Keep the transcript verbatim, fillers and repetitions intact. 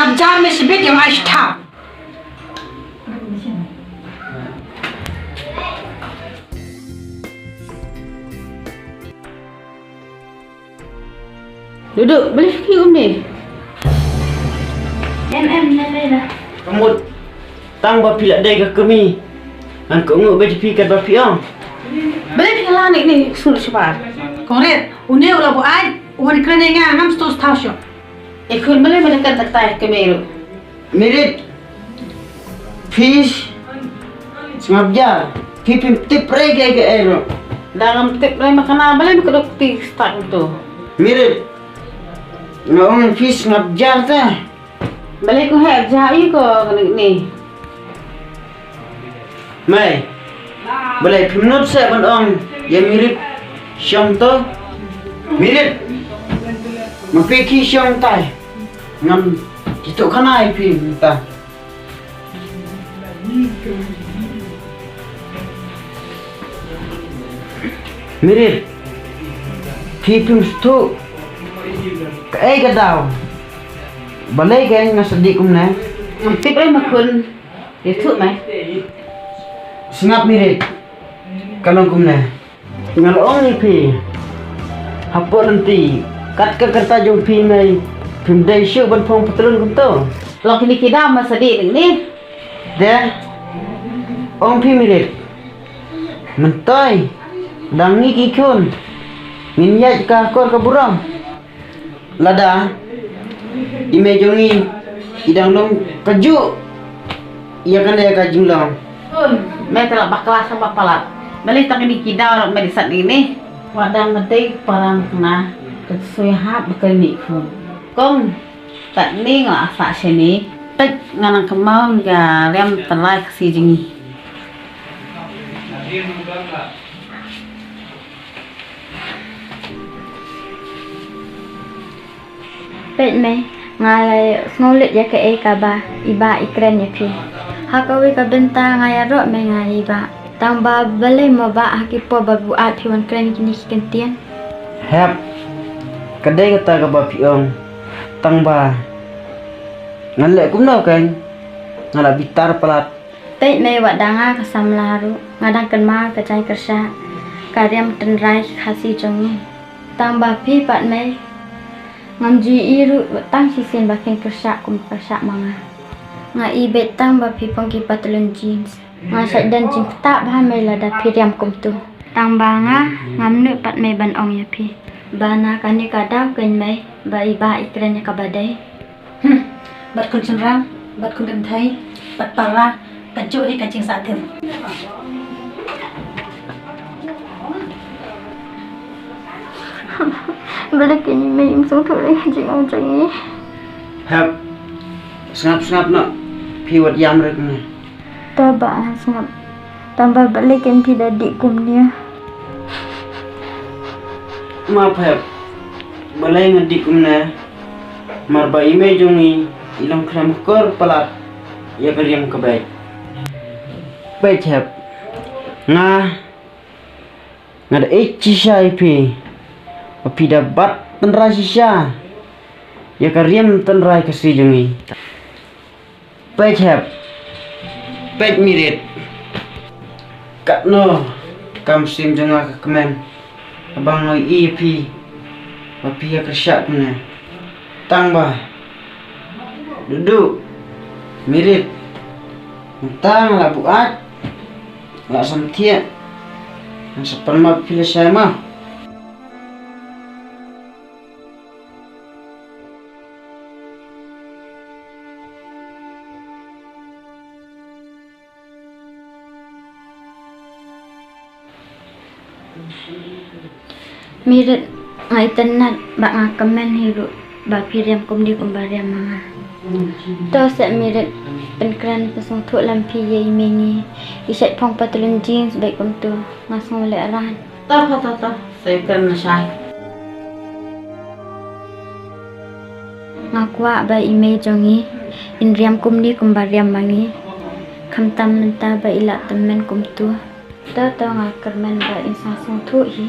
Ap jar me shibit ïa nga ai shi thaw. Dudu, balei phi um ne? Em em, ne ne na. Ka mut tang ba phi la dei ka kmie, ngan kohnguh beit ïa phi katba phi ong. Balei phi la ne ne sngewsih shabar? Kong Rit, une u la buaid, u wan kren ïa nga, ngam sngewthuh shuh. E khun, balei me la kren tak tak ïa ka kmie ruh? Mirit, phi sngap jar, phi phim tip re kaei kaei ruh. Da ngam tip re ma kane, balei me kdew kti start tu? Mirit, nga ong phi sngap jar te. Balei ko heh jar ïa ko kane ni? Mei, balei phim nud seh ban ong ïa Mirit shong to? Mirit, ma phi ki shong tai. Ngam ki to khana ïa phi mynta. Mirit, phi phim sngewthuh kaei ka daw. Balei kein nga sa dih kumne? Ngam tip re ma khun. Ïathuh me. Sngap Mirit. Ka long kumne. Nga la ong ïa phi, hapoh lynti, kat ka kyrta jong phi mei, phim dei shuh ban phong patlun kumto. Long kine ki daw ma sa dih nangne. Te ong phi Mirit, myntoi da ngi ki khun ngin ïaid ka akor ka burom. Lada i mei jong ngi i dang long kajuh ïa kane ka jinglong. Khun, me te la bakla sa ba palat. Balei tang kine ki daw ruh me dei sat ine. Wat dang me dei parang kane ka sui hap ba kane khun. Kong, tat ni nga la sah shane. Peit nga nang kynmaw ïa ka riam tynrai Khasi jong ngi. Peit mei, nga la ïohsngew lut ïa kaei kaba i bah i kren ïa phi. Ha kawei ka bynta nga ïaroh mei nga ïa i bah. Tang ba balei mo bah ha ki por ba buaid phi wan kren kine ki kyntien? Hep, ka dei kata kaba phi ong. Tang ba ngan leh kumno kein, nga la bitar palat. Peit mei, wat da nga ka samla ruh nga dang kynmaw ka jaiñ kyrshah ka riam tynrai Khasi jong ngi. Tang ba phi pat mei, ngam ju ïohi ruh tang shisien ba phin pyrshah kum pyrshah ma nga. Nga i beit tang ba phi phong ki patlun jeans. Nga shait don jingktah bha mei lada phi riam kumtu. Tang ba nga ngam nud pat mei ban ong ïa phi ba na kane ka daw kein mei ba i bah i kren ïa kaba dei. Hmm. Bad khun shynrang, bad khun kynthei, bad para, kajuh hi ka jingsahthied. Balei kine mei im sngewthuh ïa ka jingong jong ngi. Hep. Sngap sngap noh. Phi wat ïam re kumne. To bah, sngap. Tang ba balei kein phi da dih kumne? Map hep. Balei nga dih kumne? Mar ba i mei jong ngi i long khlem kor palat ïa ka riam ka beit. Peit hep. Nga, nga da ïeit shisha ïa phi. Ba phi da bat tynrai shisha ïa ka riam tynrai Khasi jong ngi. Peit hep. Peit Mirit. Katno ka mynsiem jong nga ka kmen haba nga ïohi ïa phi ba phi ïa kyrshah kumne. Tang ba Dudu, Mirit, mynta nga la buaid, la samthiah. Ngan sa pan map phi lashai ma. Mirit, nga itynnad bad nga kmen hi ruh ba phi riam kumne kumba riam ma nga. To seh Mirit, pynkren pynsngewthuh lem phi ïa i mei ngi, i shait phong patlun jeans beit kumtu, nga sngew lehraiñ. To to to to, sa ïakren lashai. Nga kwah ba i mei jong ngi in riam kumne kumba riam ma ngi, khamtam mynta ba i la tymmen kumtu. To to, nga kyrmen ba in sa sngewthuh hi.